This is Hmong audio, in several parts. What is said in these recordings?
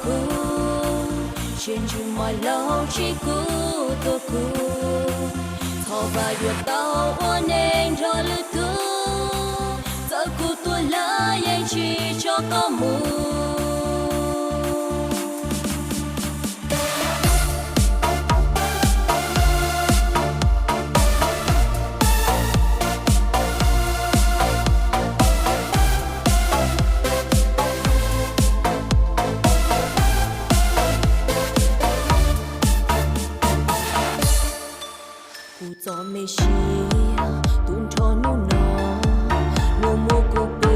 Kuv, tsiaj ntsws mas laug tsis kub tuag kuv, thov Vaj yuav tau ua neej nrog lwm tus, txawm kuv tuag lawm yeej tsis tso koj mus. Kuv txom me siab tus nrho hnub no, luag muab kuv pw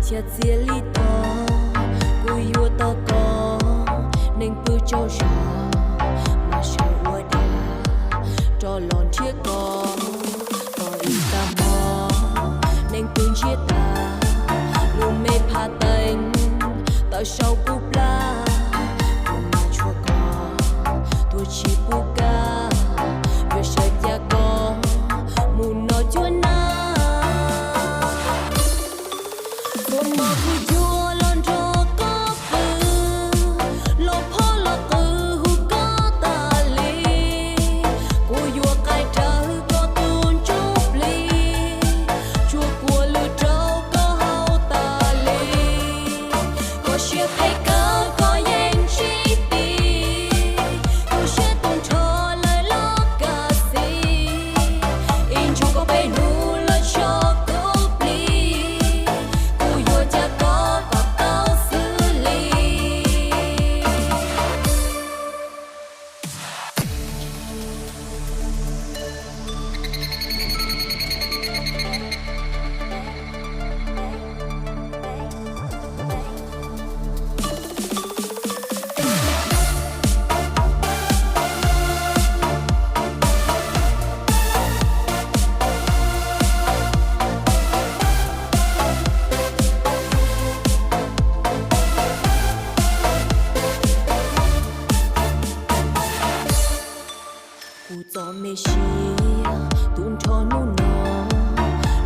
xya txia li tod. Kuv yuav tau koj neeg pw tsaug zog, mas sawv ua dab rov los nrhiav koj. Koj ib tag hmo neeg pw ntsiag tas, lub me phaj teeb tawm saum kuv plab. Kuv mas tshuav koj tuag tsis pub kab, yuav sawv cav koj mus noj cuab nab. Txhua hmo kuv yuav los nrog koj pw, los phob los qw hu koj tas li. Kuv yuav qaij rawv koj tus ntsuj plig, tsuas kuam lwm rau koj haus tas li. Koj siab phem kawg koj yeej tsis tim, tu siab tu nrho lawm los kaj xis, ib ntsuj koj peb hnub los tso kuv plig, kuv yuav cav koj kom tau xws li. Kuv txom me siab tus nrho hnub no,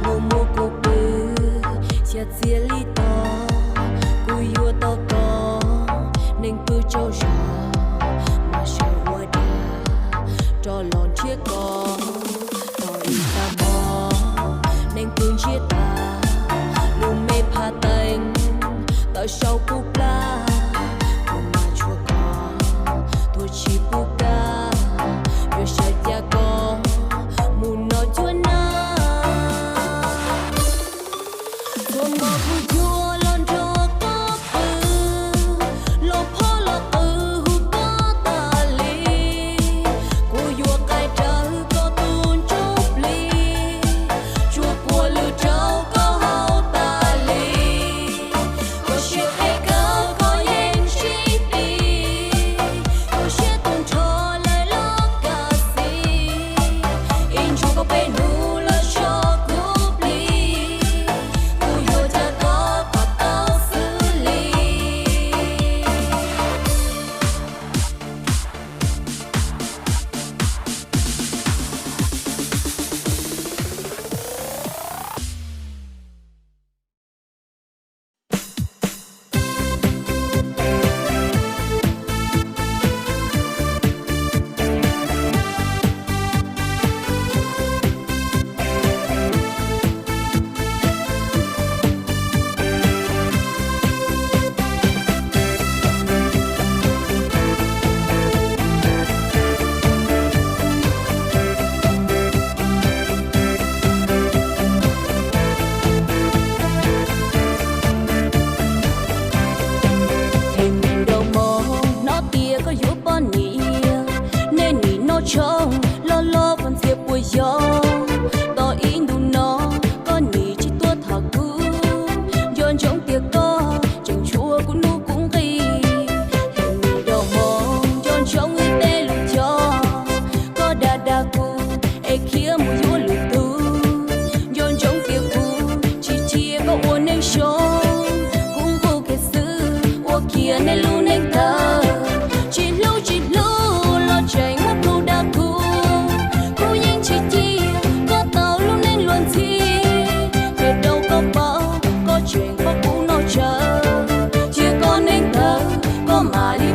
luag muab kuv pw xya txia li tod. Kuv yuav tau koj neeg pw tsaug zog, mas sawv ua dab rov los nrhiav koj. Koj ib tag hmo neeg pw ntsiag tas, lub me phaj teeb tawm saum kuv plab. Kuv mas tshuav koj tuag tsis pub kab, yuav sawv cav koj mus noj cuab nab. Txhua hmo kuv yuav los nrog koj pw, los phob los qw hu koj tas li. Kuv yuav qaij rawv koj tus ntsuj plig, tsuas kuam lwm rau koj haus tas li. Koj siab phem kawg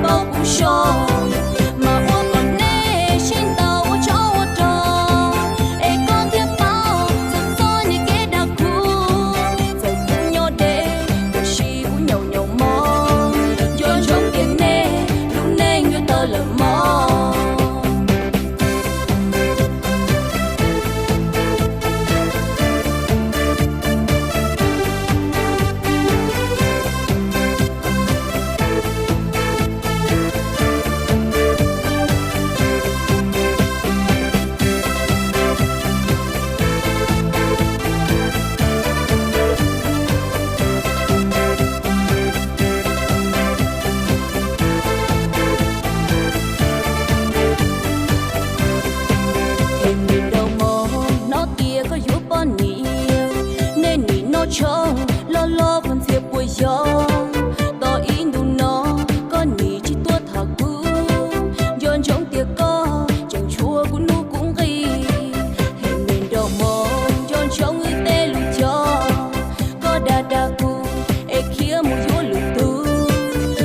paub kuv so, mas ua kom nej sib ntaus ua tsov ua rog, es koj thiaj paub txog txoj niag kev dag kuv. Txawm kuv nyob deb, tiam sis kuv nyaum nyaum mob, nco ntsoov tias nej lub neej yuav tawg lawm mog. Hem nim nraus mog, hnov tias koj yuav poj niam, nej nim noj tshoob loj loj puas ntxhias puas yog? Tos ib ntus no koj nim tsis tuaj tham kuv, nco ntsoov tias koj tseem tshuav kuv hnub kuv nqi. Hem nim nraus mog, nco ntsoov wb tej lus cog, koj dag dag kuv es khiav mus yuav lwm tus.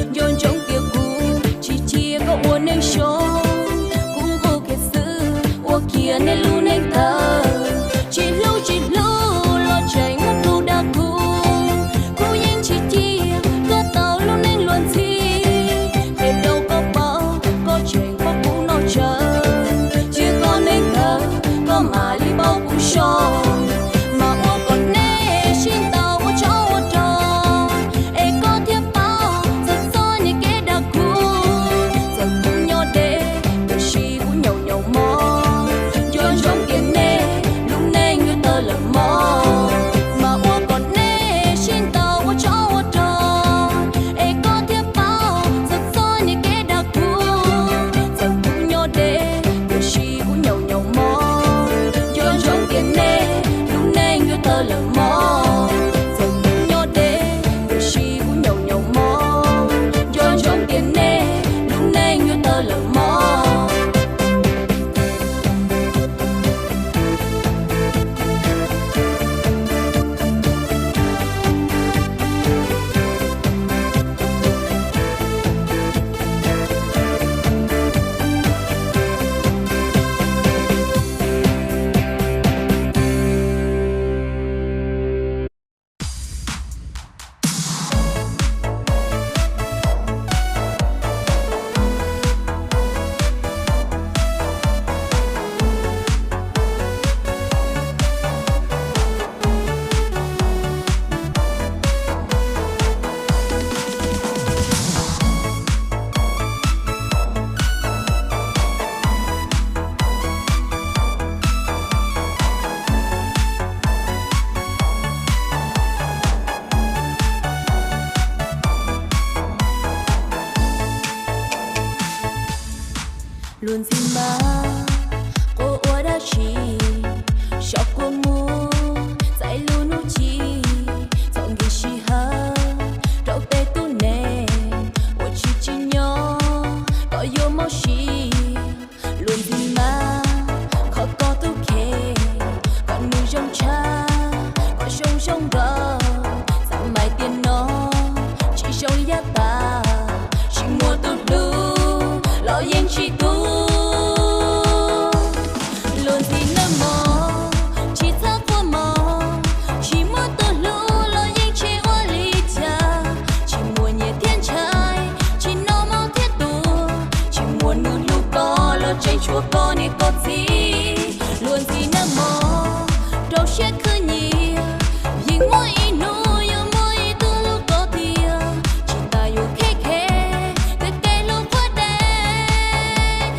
Nco ntsoov tias kuv tsis cia koj ua neej zoo, kuv nquj kiag xwb ua kiag nej lub neej tawg. Tsis hlub tsis hlub los tseem muab plhu dag kuv, kuv yeej tsis cia koj tau lub neej luag ntxhi. Qhia rau koj paub, koj tseem pom kuv noj tsawv, cia koj neej tawg koj mam li paub kuv so. Mas ua kom nej sib ntaus ua tsov ua rog, es koj thiaj paub txog txoj niag kev dag kuv. Txawm kuv nyob deb, tiam sis kuv nyaum nyaum mob, nco ntsoov tias nej lub neej yuav tawg lawm mog. Mas ua kom nej sib ntaus ua tsov ua rog, es koj thiaj paub txog txoj niag kev dag kuv. Txawm kuv nyob deb, tiam sis kuv nyaum nyaum mob, nco ntsoov tias nej lub neej yuav tawg lawm mog. Txawm kuv nyob deb, tiam sis kuv nyaum nyaum mob, nco ntsoov tias nej lub neej yuav tawg lawm mog. Luag ntxhi mas quaj ua dab tsi, xyov kua muag txais lub hnub ci, txom nyem sij hawm rau tej tub neeg uas tsis tsim nyog kom yuav mob siab. Luag ntxhi mas kho koj tub kheej, kom nws zoo tshaj, kom zoo zoo nraug, xav mais tiag no tsis zoo yaj tas, tsis muaj tus hlub los yeej tsis tu. Luag ntxhi nawb mog, tsis txhob quaj mog, tsis muaj tus hlub los yeej tsis ua li cas, tsis muaj nyiaj thiab ntshai, tsis noj mov thiab tua, tsis muaj nus hlub koj los tseem tshuav koj niam koj txiv. Luag ntxhi nawb mog, rau siab khwv nyias, yeej muaj ib hnub yuav muaj ib tug hlub koj tiag, tsis tas yuav khe khe tej kev hlub quav dej.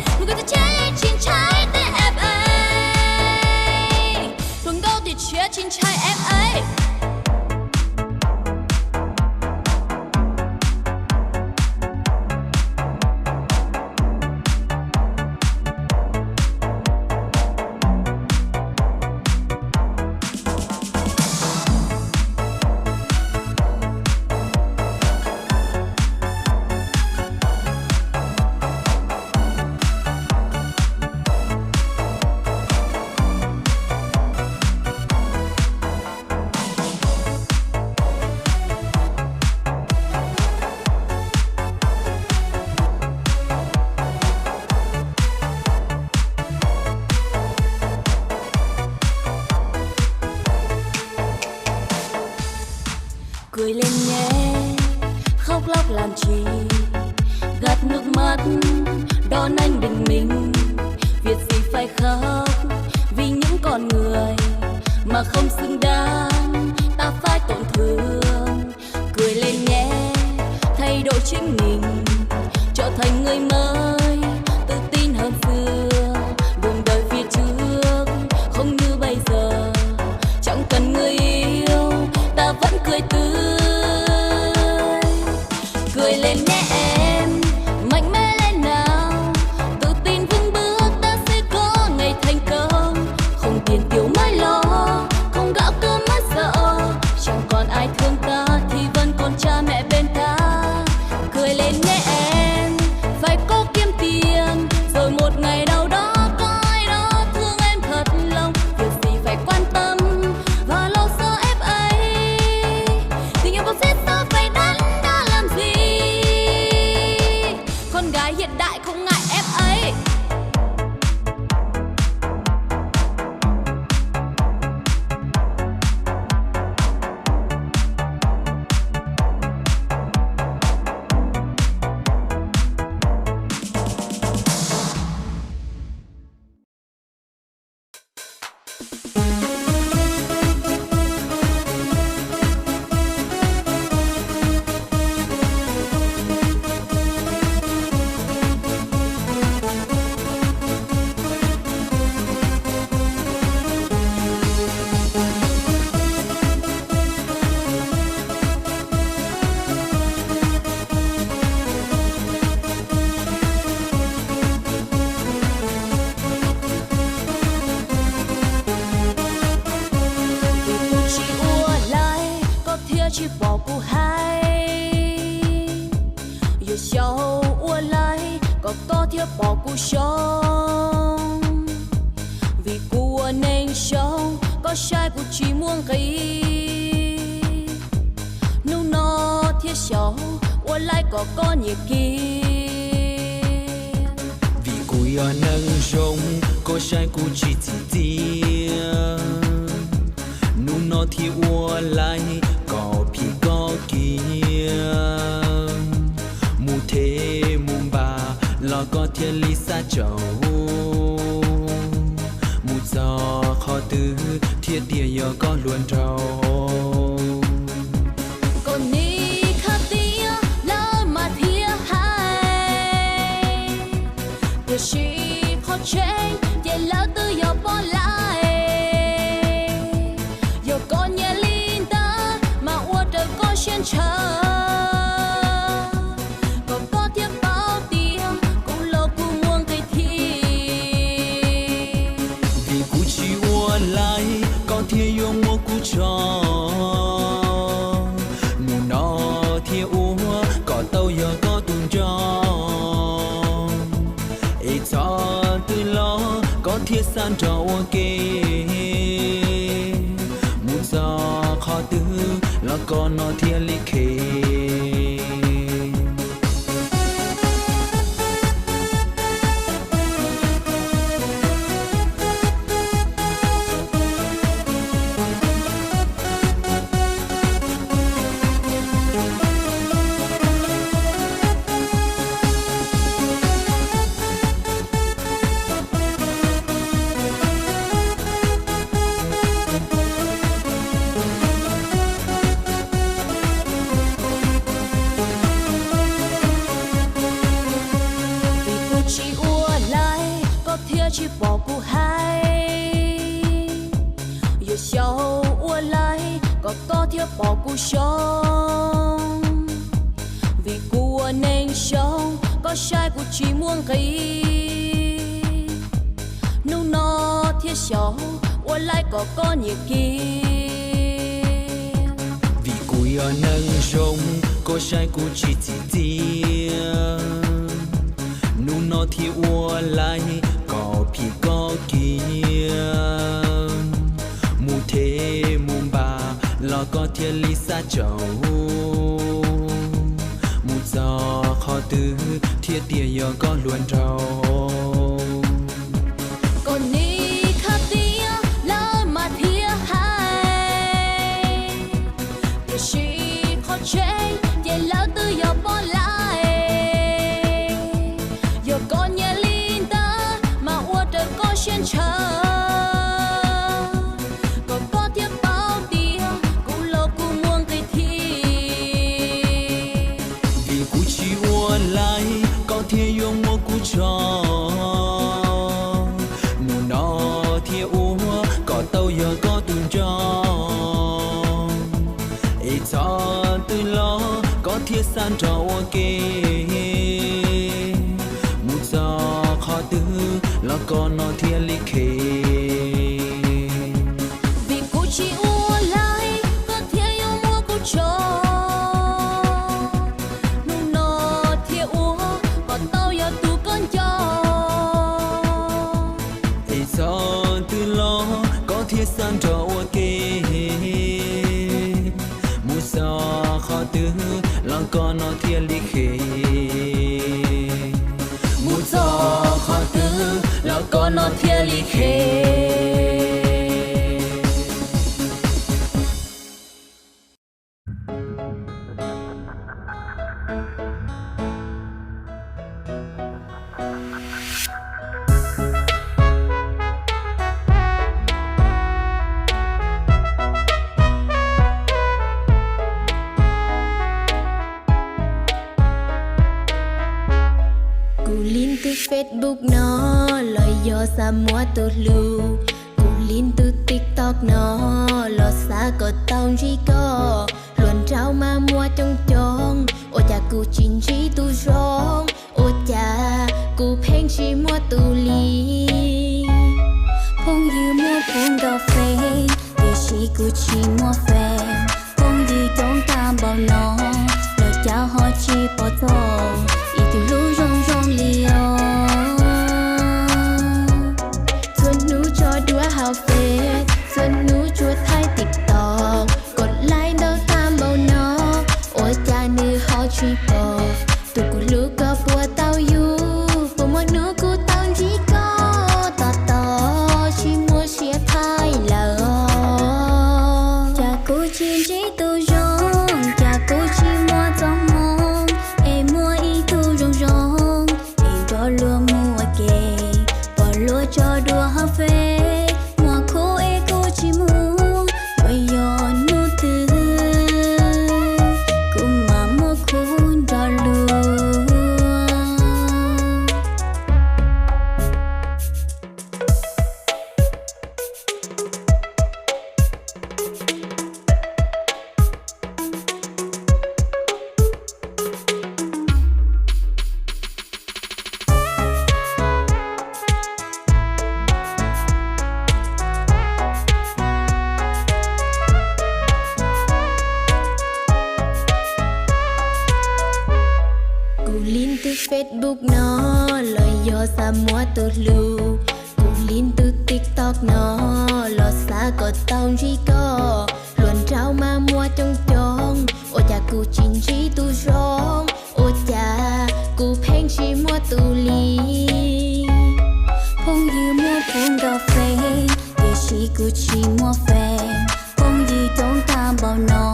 Làm chi gạt nước mắt đón anh bình minh, việc gì phải khóc vì những con người mà không xứng đáng ta phải tổn thương. Cười lên nhé, thay đổi chính mình, trở thành người mới, tự tin hơn xưa, đường đời phía trước không như bây giờ, chẳng cần người yêu, ta vẫn cười tươi. Cười lên nhé em, mạnh mẽ lên nào, tự tin vững bước, ta sẽ có ngày thành công. Không tiền thiếu mãi lo, không gạo cơm mãi sợ, chẳng còn ai thương ta thì vẫn còn cha mẹ bên ta. Cười lên nhé em, phải có kiếm tiền, rồi một ngày nào đó có ai đó thương em thật lòng. Việc gì phải quan tâm và lo sợ ép ấy, tình yêu còn xiết ta phải đắn đo làm gì. Con gái hiện đại không ngại ép ấy. Vim kuv tsis ua laib, koj thiaj tsis pom kuv hais. Yuav xyaum ua laib kom koj thiaj pom kuv zoo. Vim kuv ua neeg zoo, koj saib kuv tsis muaj nqis. Hnub no thiaj xyaum ua laib kom koj nyiam kiag. Vim kuv yog neeg zoo, koj saib kuv tsis txim txiaj. Hnub no thiaj ua laib kom phim koj kiag. Mus them mus npam los koj thiaj li xav tsaug. Mus txog qhov twg thiaj tias yog koj hluas nraug. Koj nim khab tiab lawv mas thiaj hais, tiam sis qhov tseeb ces lawv twb yog poj laib. Yog koj nyiam li ntawd mas ua raws koj siab ntshaw, kom koj thiaj paub tias kuv los kuv muaj nqis thiab. Vim kuv tsis ua laib koj thiaj yuav muab kuv tso. Mus no thiaj ua kom tau yog koj tus nraug. Es txog twg los koj thiaj xav nrog ua ke. Mus txog qhov twg los koj no thiaj li khe. Vim kuv tsis ua laib koj thiaj tsis pom kuv hais. Yuav xyaum ua laib kom koj thiaj pom kuv zoo. Vim kuv ua neeg zoo, koj saib kuv tsis muaj nqis. Hnub no thiaj xyaum ua laib kom koj nyiam kiag. Vim kuv yog neeg zoo, koj saib kuv tsis txim txiaj. Hnub no thiaj ua laib kom phim koj kiag. Mus them mus npam los koj thiaj li xav tsaug. Mus txog qhov twg thiaj tias yog koj hluas nraug. Koj nim khab tiab lawv mas thiaj hais, tiam sis qhov tseeb ces lawv twb yog poj laib. kuv tso. Hnub no thiaj ua kom tau yog koj tus nco, es txog twg los koj thiaj xa nrog ua ke. Mus txog qhov twg los koj no thiaj li khe. Vim kuv tsis ua laib koj thiaj yuav muab kuv tso. Hnub no thiaj ua kom tau yog tus koj nco, es txog twg los koj thiaj xa nrog ua ke. Mus txog qhov twg los koj no thiaj li khe. Mus txog qhov twg los koj no thiaj li khe. Kuv li ntawm Facebook no los yog xav muab tus hlub, kuv li ntawm TikTok no los xav kom tau ntsib koj. Hluas nraug mas muaj coob coob, ua cas kuv tsis ntsib tus zoo, ua cas kuv pheej tsis muaj tus li. Phooj ywg muaj kuv nrog fej, tiam sis kuv tsis muaj fej. Phooj ywg coob tag npaum no, lawv cas ho tsis pom txog ib tug hlub zoo zoo li os. Txhua hnub tso duab hauv fej, txhua hnub tsuas thaij TikTok, koj laib ntau tag npaum no, ua cas nws ho tsis pom tus kuv hlub koj puas tau yus. Puas muaj hnub kuv tau ntsib koj, tos tos tsis muaj siab thaij lawm. Cas kuv tsis ntsib tus zoo, cas kuv tsis muaj txoj hmoo, es muaj ib tug zoo zoo, es nrog luag mus ua ke, pom luag tso duab hauv fej, muaj khub es kuv tsis mus, puas yog hnub twg kuv mam muaj khub nrog luag. Kuv li ntawm Facebook no los yog xav muab tus hlub, kuv li ntawm TikTok no los xav kom tau ntsib koj. Hluas nraug mas muaj coob coob, ua cas kuv tsis ntsib tus zoo, ua cas kuv pheej tsis muaj tus li. Phooj ywg muaj kuv nrog fej, tiam sis kuv tsis muaj fej. Phooj ywg coob tag npaum no,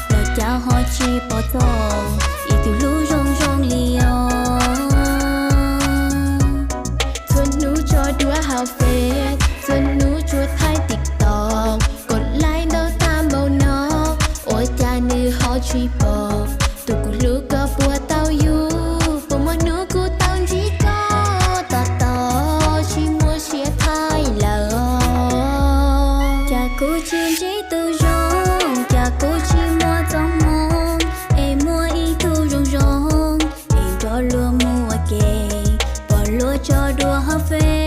lawv cas ho tsis pom txog ib tug hlub zoo zoo li os. Txhua hnub tso duab hauv fej, txhua hnub tsuas thaij TikTok, koj laib ntau tag npaum no, ua cas nws ho tsis pom tus kuv hlub koj puas tau yus. Puas muaj hnub kuv tau ntsib koj, tos tos tsis muaj siab thaij lawm. Cas kuv tsis ntsib tus zoo, cas kuv tsis muaj txoj hmoo, es muaj ib tug zoo zoo, es nrog luag mus ua ke, pom luag tso duab hauv fej.